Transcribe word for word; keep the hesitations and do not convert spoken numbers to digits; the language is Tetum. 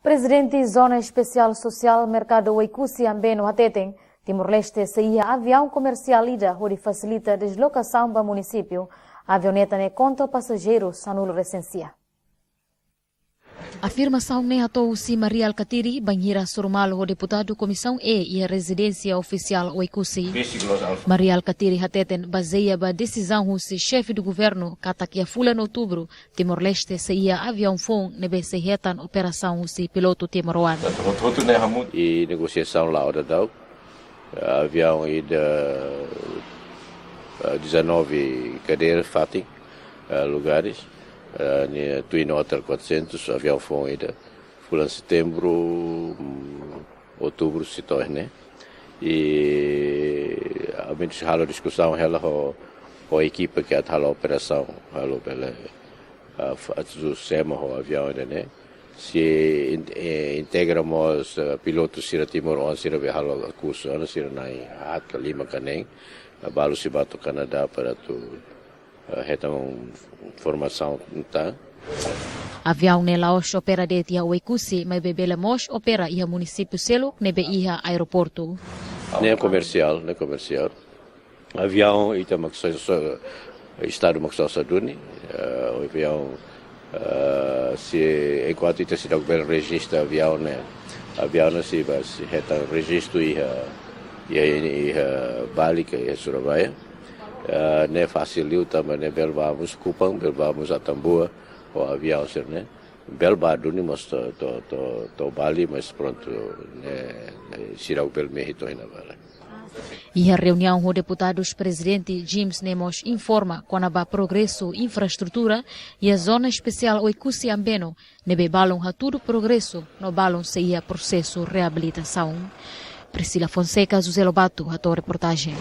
Prezidente Zona Espesiál Sosiál Merkadu Oekusi Ambeno hateten, Timor-Leste sei iha aviaun komersiál ida hodi fasilita deslokasaun ba munisípiu. Avioneta ne'e konta pasajeirus sanulu-resin-sia. Afirmasaun ne'e hato'o husi Mari Alkatiri bainhira hasoru malu ho deputadu Komisaun E iha rezidénsia ofisiál Oekusi. Mari Alkatiri hateten bazeia ba desizaun husi xefe do governu katak iha fulan Outubru, Timor-Leste sei iha aviaun foun ne'ebé sei hetan operasaun husi pilotu timoroan. I negosiasaun la'o daudaun, aviaun ida, eh, dezanove kadeira fatin, eh, lugares, eh, nia Twin Otter quatrocentos, aviaun foun ida. Fulan Setembru, mm, Outubru sei to'o ne'e. I ami sei halo diskusaun hela ho, ho ekipa ke atu halo operasaun, halo bele, ah, fa-, atu sema ho aviaun ida-ne'e. Sei in-, eh, integra mós, eh, pilotu sira timoroan sira be halo kursu, anu sira na'in haat ka lima ka neen, eh, balu sei bá to'o Kanadá para atu, eh, hetan formasaun tan. Aviaun ne'e la'ós opera de'it iha Oekusi, maibé bele mós opera iha munisípiu seluk ne'ebé iha aeroportu. Ne'e komersiál, ne'e komersiál. Aviaun ita mak sosa, Estadu mak sosa duni, eh, aviaun, eh, sei, enkuantu ita seidauk bele rejista aviaun ne'e, aviaun ne'e sei bá, sei hetan rejistu iha, iha, iha Bali ka iha Surabaya. Eh, ne'e fasil liu tanba ne'e bele bá mós Kupang, bele bá mós Atambua, ho aviaun sira-ne'e. Bele bá duni mós to'o, to'o, to'o, to'o Bali, mas prontu, ne'e, ne'e seidauk bele mehi to'o iha ne'ebá. Iha reuniaun ho deputadus, Prezidente James ne'e mós informa kona-ba progresu infraestrutura iha Zona Espesiál Oekusi Ambeno, ne'ebé balun hatudu progresu no balun sei iha prosesu reabilitasaun. Priscila Fonseca, José Lobato, hato'o reportajen.